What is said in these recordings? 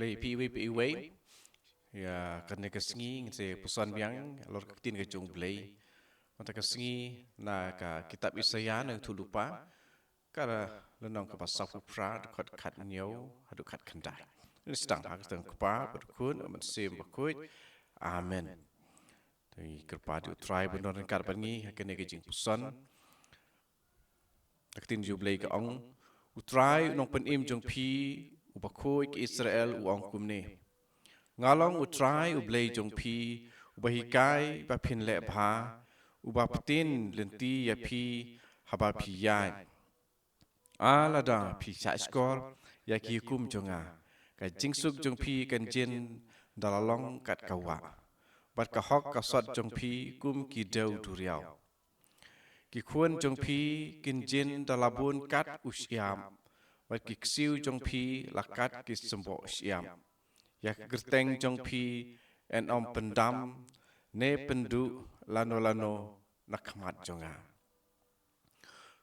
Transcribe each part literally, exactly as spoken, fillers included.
Khublei phi iwei pa iwei. Ïa kane ka sngi ngin sa puson biang halor ka ktien ka jong U Blei. Mynta ka sngi na ka kitab Isaïah nongïathuhlypa, ka lynnong kaba sawphew phra, dkhot khathynñiew haduh khatkhyndai. Ngin sdang ha ka kyrteng U Kpa bad U Khun bad U Mynsiem Bakhuid. Amen. Te ngi kyrpad ïa U Trai ba un don ryngkat bad ngi ha kane ka jingpuson. Ka ktien jong U Blei ka ong, U Trai u nongpynim jong phi, uba khuid ka Israel u ong kumne: Nga long U Trai U Blei jong phi, uba hikai ba phin leh bha, uba ptin lynti ïa phi haba phi ïaid. A lada phi shahshkor ïa ki hukum jong nga, ka jingsuk jong phi kan jin da la long kat ka wah, bad ka hok ka sot jong phi kum ki dew duriaw. Ki khun jong phi kin jin da la bun kat u shyiap, bad ki ksiew jong phi la kat ki symboh shyiap. Ïa ka kyrteng jong phi yn ym pyndam ne pynduh lano lano na khmat jong nga.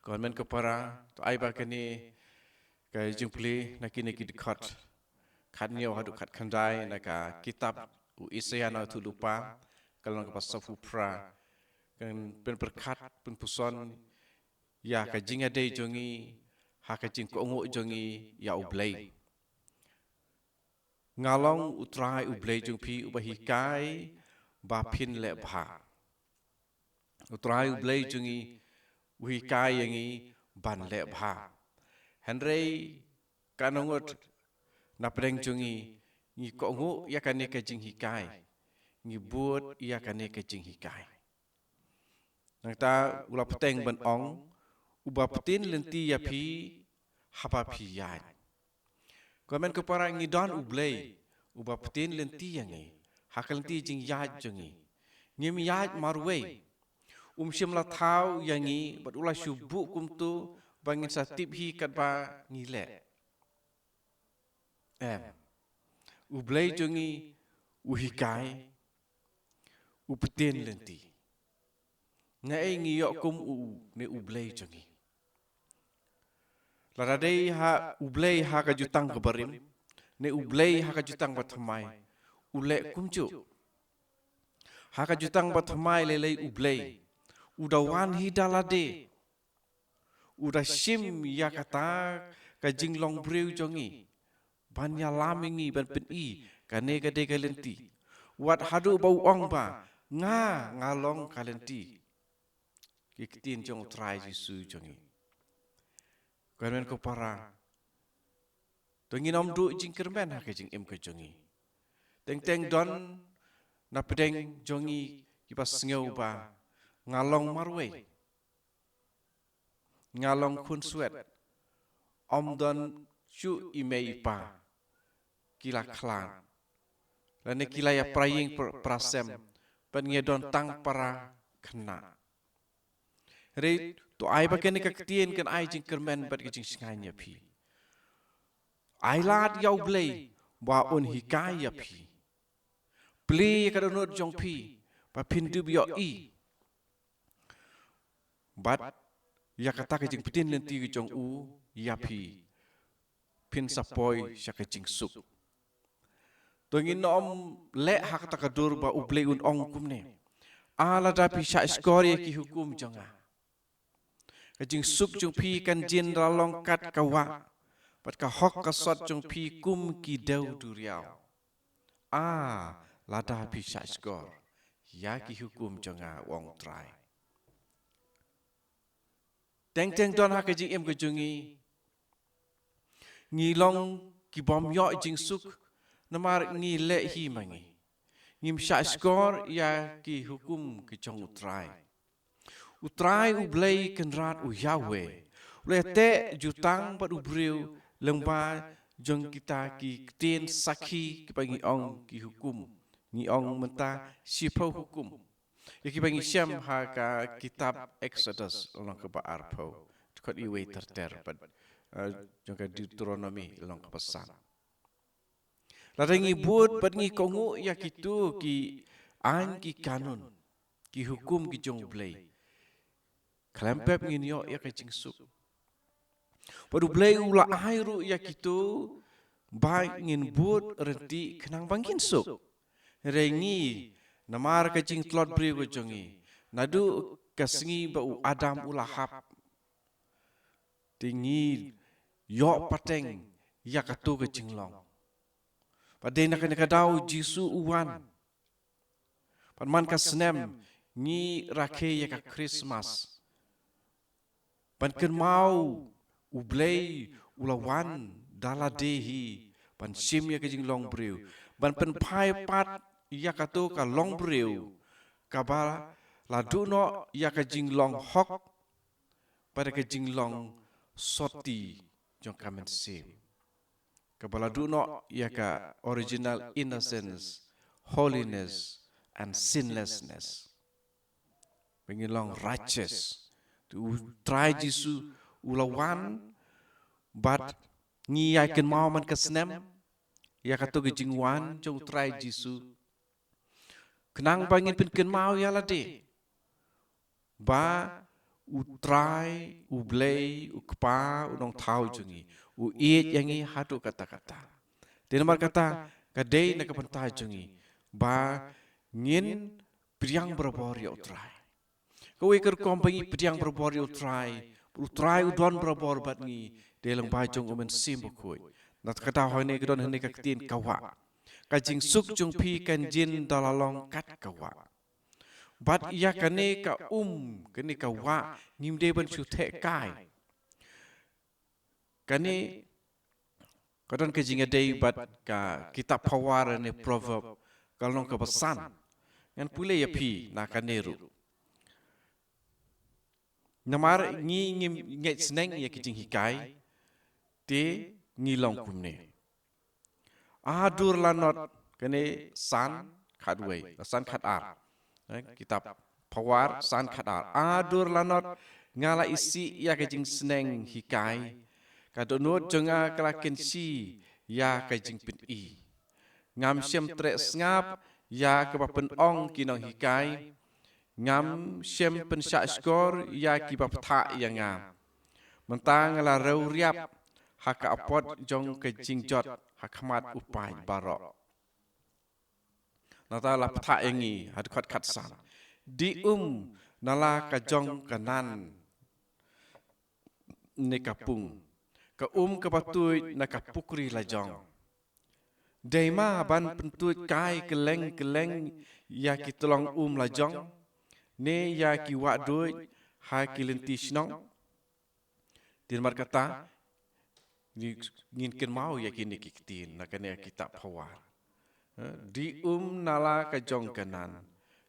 Ko hynmen ko para, to ai ba kane ka jingpule na kine ki dkhot khathynñiew haduh khatkhyndai na ka kitab u Isaïah nongïathuhlypa, ka lynnong kaba sawphew phra, kan pynpyrkhat pynpuson ïa ka jingïadei jong ngi ha ka jingkohnguh jong ngi ïa U Blei. Nga long U Trai U Blei jong phi, uba hikai ba phin leh bha. U Trai U Blei jong ngi u hikai ïa ngi ban leh bha. Hynrei ka nongut na pdeng jong ngi, ngi kohnguh ïa kane ka jinghikai, ngi bud ïa kane ka jinghikai. Nangta u la bteng ban ong, uba ptin lynti ïa phi haba phi ïaid. Ko hynmen ko para, ngi don U Blei uba ptin lynti ïa ngi ha ka lynti jingïaid jong ngi. Ngim ïaid marwei. Um shym la thaw ïa ngi bad u la shu buh kumto ba ngin sa tip hi katba ngi leh. Em. U Blei jong ngi u hikai, u ptin lynti. Naei ngi ïoh kum u ne U Blei jong ngi? Lada dei ha U Blei ha ka jutang ka barim, ne U Blei ha ka jutang ba thymmai, u leh kumjuh. Ha ka jutang ba thymmai lei lei U Blei u da wan hi da lade, u da shim ïa kata ka jinglong briew jong ngi, ban ïalam ïa ngi, ban pyni kane ka dei ka lynti. Wat haduh ba u ong ba, nga, nga long ka lynti. Ki ktien jong U Trai Jisu jong ngi. Ko hynmen ko para, to ngin ym duh jingkyrmen ha ka jingim ka jong ngi. Teng teng don na pdeng jong ngi kiba sngew ba nga long marwei, nga long khunswet, ym don shuh i mei i pa, ki la khlad, lane ki la ïa pra ïing pra sem, bad ngi don tang para khynnah. Hynrei to ai ba kane ka ktien kan ai jingkyrmen bad ka jingshngaiñ ïa phi. Ai lad ïa U Blei ba un hikai ïa phi. Plie ïa ka dohnud jong phi ba phin dup ïohi. Bad ïa kata ka jingptin lynti ka jong u ïa phi, phin sa poi sha ka jingsuk. To ngin ym leh ha kata ka dur ba U Blei un ong kumne: A lada phi shahshkor ïa ki hukum jong nga, ka jingsuk jong phi kan jin da la long kat ka wah, bad ka hok ka sot jong phi kum ki dew duriaw. A lada phi shahshkor ïa ki hukum jong nga, u ong U Trai. Teng teng don ha ka jingim ka jong ngi, ngi long ki bym ïoh jingsuk namar ngi leh hi ma ngi. Ngim shahshkor ïa ki hukum ki jong U Trai. U Trai U Blei Kynrad, u Yahweh, u la teh jutang bad u briew lyngba jong kita ki ktien sakhi kiba ngi ong ki hukum. Ngi ong mynta shiphew hukum. Ïa kiba ngi shem ha ka kitab Exodus, lynnong kaba arphew, dkhot iwei ter ter, bad, eh, jong ka Deuteronomy, lynnong kaba san. Lada ngi bud bad ngi kohnguh ïa kito ki aiñ ki kanun, ki hukum ki jong U Blei, khlem pep ngin ïoh ïa ka jingsuk. Bad U Blei u la ai ruh ïa kito ba ngin bud rynti khnang ba ngin suk. Hynrei ngi, namar ka jingtlot briew ka jong ngi, naduh ka sngi ba u Adam u la hap, te ngi ïoh pateng ïa kato ka jinglong. Bad dei na kane ka daw Jisu u wan. Bad man ka snem ngi rakhe ïa ka Christmas. Ban kynmaw U Blei u la wan da lade hi ban shim ïa ka jinglong briew, ban pynphai pat ïa kato ka long briew kaba la duh noh ïa ka jinglong hok bad ka jinglong soti jong ka mynsiem, kaba la duh noh ïa ka original innocence, holiness and sinlessness. Ba ngin long righteous. Te U Trai Jisu u la wan bad ngi ïa kynmaw man ka snem ïa kato ka jingwan jong U Trai Jisu. Khnang ba ngin pynkynmaw ïa lade ba U Trai, U Blei, U Kpa, U Nongthaw jong ngi u ïeit ïa ngi haduh katta katta. Te namar kata ka dei na ka bynta jong ngi ba ngin pdiang barabor ïa U Trai. Kawei ka rukom ba ngi pdiang barabor ïa U Trai, U Trai u don barabor bad ngi, dei lyngba jong U Mynsiem Bakhuid. Na kata hangne ka don hangne ka ktien ka wah. Ka jingsuk jong phi kan jin da la long kat ka wah. Bad ïa kane ka um, kane ka wah, ngim dei ban shu theh kai. Kane ka don ka jingïadei bad ka kitab Phawar ne Proverb, ka lynnong kaba san. Ngan pule ïa phi na kane ruh. Namar ngi ngim ngeit sneng ïa ki jinghikai, te ngi long kumne. A dur lanot, kane san khatwei, san khatar. Eh, kitab Phawar san khatar. A dur lanot, nga la isih ïa ka jingsneng hikai. Ka dohnud jong nga ka la kynshi ïa ka jingpyni. Ngam shym treh sngap ïa kaba pynong ki nonghikai. Ngam shym pynshah shkor ïa kiba bthah ïa nga. Mynta nga la rew riap ha ka apot jong ka jingjot ha khmat u paid baroh. Nata la bthah ïa ngi ha dkhot khatsan. Dih um na la ka jong ka nan ne ka pung. Ka um kaba tuid na ka pukri la jong. Dei ma ban pyntuid kai kylleng kylleng ïa ki tlong um la jong, ne ïa ki wah duid ha ki lynti shnong. Te namar kata, ngi, ngin kynmaw ïa kine ki ktien na kane ka kitab Phawar. Eh, dih um na la ka jong ka nan,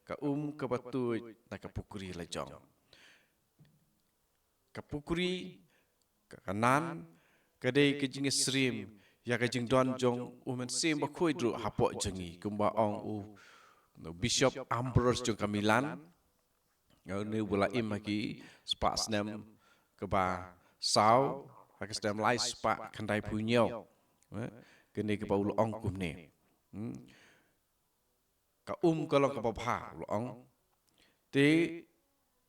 ka um kaba tuid na ka pukri la jong. Ka pukri, ka, ka nan, ka dei ka jingïasyriem ïa ka jingdon jong U Mynsiem Bakhuid ruh hapoh jong ngi, kumba ong u Bishop Ambrose jong ka Milan. Une u la im ha ki spah snem kaba saw, ha ki snem lai spah khyndai phew hynñiew. Eh, kane kaba u la ong kumne. Hmm. Ka um ka long kaba bha, u la ong. Te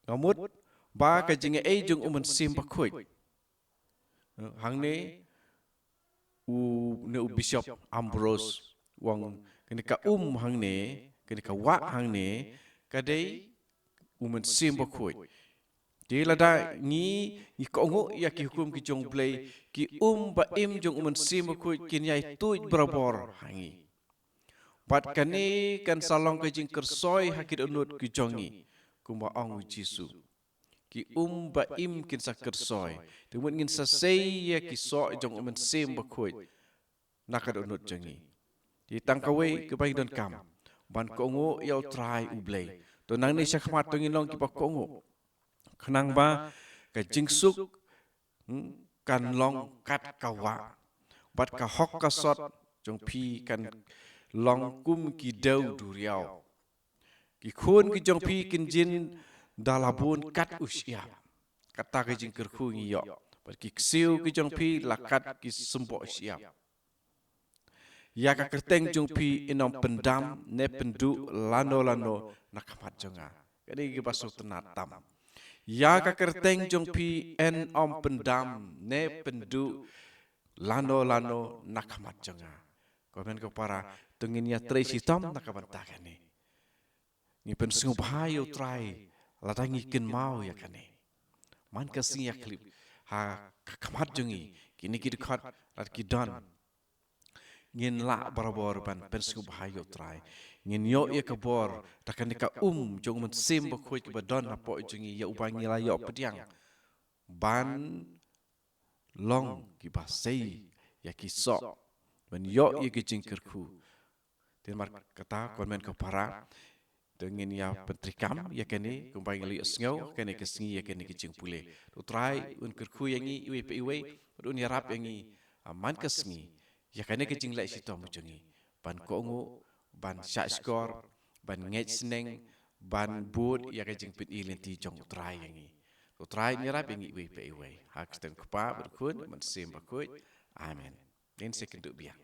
nga mut ba ka jingaiei jong U Mynsiem Bakhuid. Eh, hangne u, ne u Bishop Ambrose u ong, kane ka um hangne, kane ka wah hangne, ka dei U Mynsiem Bakhuid. Te lada ngi, ngi kohnguh ïa ki hukum ki jong U Blei, ki um ba im jong U Mynsiem Bakhuid kin ïai tuid barabor ha ngi. Bad kane kan sa long ka jingkyrsoi ha ki dohnud ki jong ngi, kumba ong u Jisu. Ki um ba im kin sa kyrsoi. Te mut ngin sa sei ïa ki soh jong U Mynsiem Bakhuid na ka dohnud jong ngi. Te tang kawei kaba ngi donkam, ban kohnguh ïa U Trai U Blei. To nangne shakhmat to ngin long kiba kohnguh. Khnang ba ka jingsuk, hmm, kan long kat ka wah. Bad ka hok ka sot jong phi kan long kum ki dew duriaw. Ki khun ki jong phi kin jin da la bun kat u shyiap. Kata ka jingkyrkhu ngi ïoh. Bad ki ksiew ki jong phi la kat ki symboh shyiap. Ïa ka kyrteng jong phi yn ym pyndam ne pynduh lano lano na khmat jong nga. Kane kiba sngewtynnat tam. Ïa ka kyrteng jong phi yn ym pyndam ne pynduh lano lano na khmat jong nga. Ko hynmen ko para, to ngin ïatrei shitom na ka bynta kane. Ngi pynsngewbha ïa U Trai lada ngi kynmaw ïa kane. Man ka sngi ïa khlip ha ka khmat jong ngi, kine ki dkhot lada ki don, ngin lah barabor ban pynsngewbha ïa U Trai. Ngin ïoh ïa ka bor da kane ka um jong U Mynsiem Bakhuid kaba don hapoh jong ngi, ïa uba ngi la ïoh pdiang ban long kiba sei ïa ki soh, ban ïoh ïa ki jingkyrkhu. Te namar kata, ko hynmen ko para, to ngin ïa pyntreikam ïa kane kumba ngi la ïohsngew kane ka sngi, ïa kane ka jingpule. To U Trai un kyrkhu ïa ngi iwei pa iwei, bad un ïarap ïa ngi, ah, man ka sngi ïa kane ka jingleh shitom jong ngi, ban kohnguh, ban shahshkor, ban ngeit sneng, ban bud ïa ka jingpyni lynti jong U Trai ïa ngi. To U Trai un ïarap ïa ngi iwei pa iwei. Ha ka kyrteng U Kpa bad U Khun, U Mynsiem Bakhuid. Amen. Ngin sa ïakynduh biang.